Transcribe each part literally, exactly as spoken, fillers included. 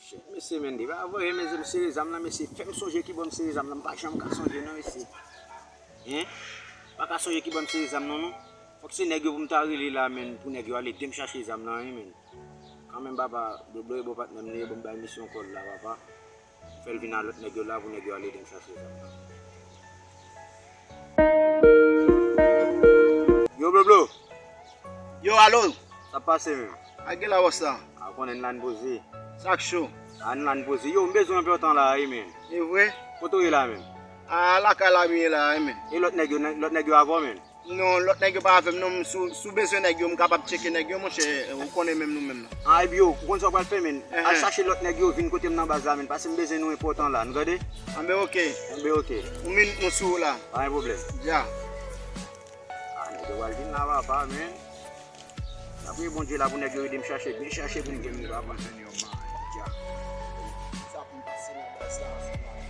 Mesye, men, depi avanyè, mesye, m sere zam nan, mesye, fè m sonje kibò m sere zam nan, m pa janm ka sonje non, mesye. Hein? Pa ka sonje kibò m sere zam nan non. Fòk se nèg yo pou m ta rele la, men, pou nèg yo al ede m chache zam nan, wi, men. Kanmenm, papa, Blo Blo e bon patnè m li ye, bon, m bay misyon kòd la, papa. M fè l vin a lòt nèg yo la pou nèg yo al ede m chache zam nan. Yo, Blo Blo! Yo, alo! Sa pase, men? A gen la wòs la. A konnen la n poze. Sa k cho? A n la n poze. Yo, m bezwen w anpil tan la, wi, men. E vre? Kote w ye la, men? A lakay la m ye la, wi, men. E lòt nèg yo, lòt nèg yo avè w, men? Non, lòt nèg yo pa avè m non, si w, si w bezwen nèg yo, m kapab tcheke nèg yo, monchè, ou konnen menm nou menm nan. A, epi yo, ou konn sa w pral fè, men? Al chache lòt nèg yo, vin kote m nan baz la, men, paske m bezwen nou enpòtan la, nou tande? Anben, oke. Anben, oke. Yon minit nou sou ou la. Pa gen pwoblèm. Dja. A, nèg yo pral vin la, papa, men. N ap priye Bondye la pou nèg yo ede m chache, byen chache pou m jwenn li, papa. Dja. Sa pou m pase nan baz la, ansanm avè w.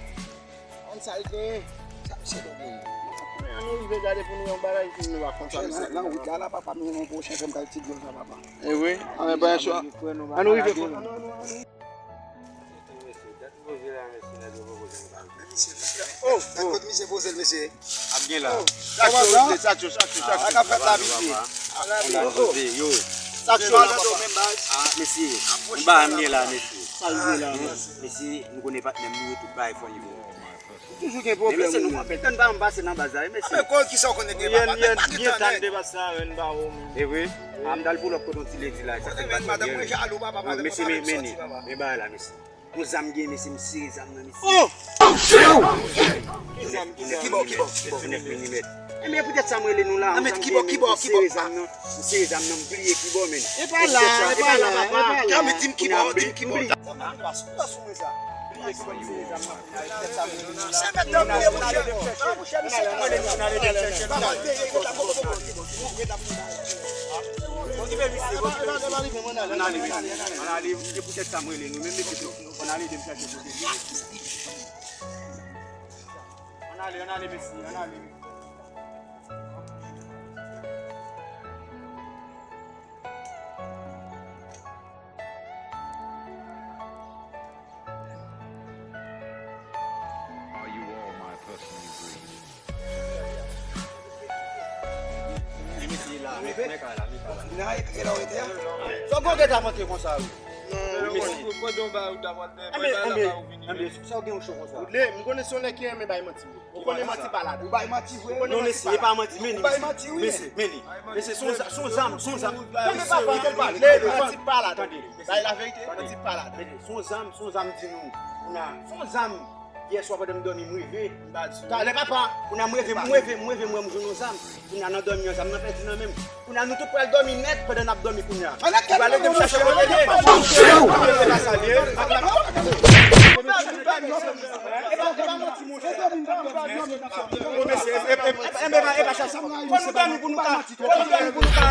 Konn sa l genyen. Sa misye gen pou nou. Ann nou rive gade pou nou yon bagay, pou nou pa konn sa misye gen. Nan wout la, la, papa, m gen yon pwochen frè m k al ti dlo sa, papa. E vre? Ann, men pa yon chwa. Ann nou rive. Ann nou, ann nou, ann nou. Oh, oh. Kot misye poze l, mesye? Ap gen la. Sak cho, mesye, sak cho, sak cho, sak cho. Sa k ap fèt la, mesye? Yo. Sak cho la, papa. Ah, mesye. Mba m gen la, mesye. Sa l gen la, mesye. Mesye, nou konnen patnè m, nou tout bagay fò nivo. Toujou gen pwoblèm. Mesye, nou pa pètan pa m pase nan baz la, mesye. Anben, kisa w konnen gen papa? Nèg pa gen tan, nèg. Byen tan de baz sa, men ba ou menm. E vre? A, m t al pull up kote yon ti lady la, sa fè l pa trè byen. Mesye, men, men, men bagay la, mesye. Yon zam gen, mesye, m sere zam nan, mesye. Oh! Kibò, kibò, kibò. Nèf milimèt. Enben, poutèt sa m rele nou la, yon zam gen, men m sere zam nan, m sere zam nan, m bliye kibò, men. E pa la, e pa la, e pa la. Anben, di m kibò, di m kibò. Sa m pa sou mwen sa. Bliye kibò, m sere zam nan. Se mèt nan bliye, monchè. Monchè, misye pa rele nou, n ale chèche. Ann ale, mesye. Ann ale, se poutèt sa m rele nou. Menm mesye, ann ale, de m chache kote li. Ann ale, ann ale, mesye, ann ale. Are you all my personal dreams? Sa w gen yon cho konsa? Ou konnen se yon nèg ki renmen bay manti. Ou konnen manti pa ladan. Ou bay manti vre. Non, mesye, e pa manti, men li, mesye. Mesye, men li. Mesye, se yon za-, se yon zam, se yon zam. Tande papa, kite l pale. Manti pa ladan. Bay laverite, manti pa ladan. Mesye, se yon zam, se yon zam di nou. Kounye a, se yon zam. Yè swa pandan m dòmi, m reve. Talè papa. Kounye a, m reve, m reve, m reve, m wè m jwenn yon zam. Kounye a, nan dòmi an, zam nan pèdi nan men m. Kounye a, nou tout pral dòmi nèt pandan n ap dòmi kounye a. Ou pral ede m chache kote l ye. E pa sa l ye. E pa, e pa manti, monchè. Bon, mesye, e, e, e, e, e pa chache. Fò nou dòmi pou nou ka, fò nou dòmi pou nou ka.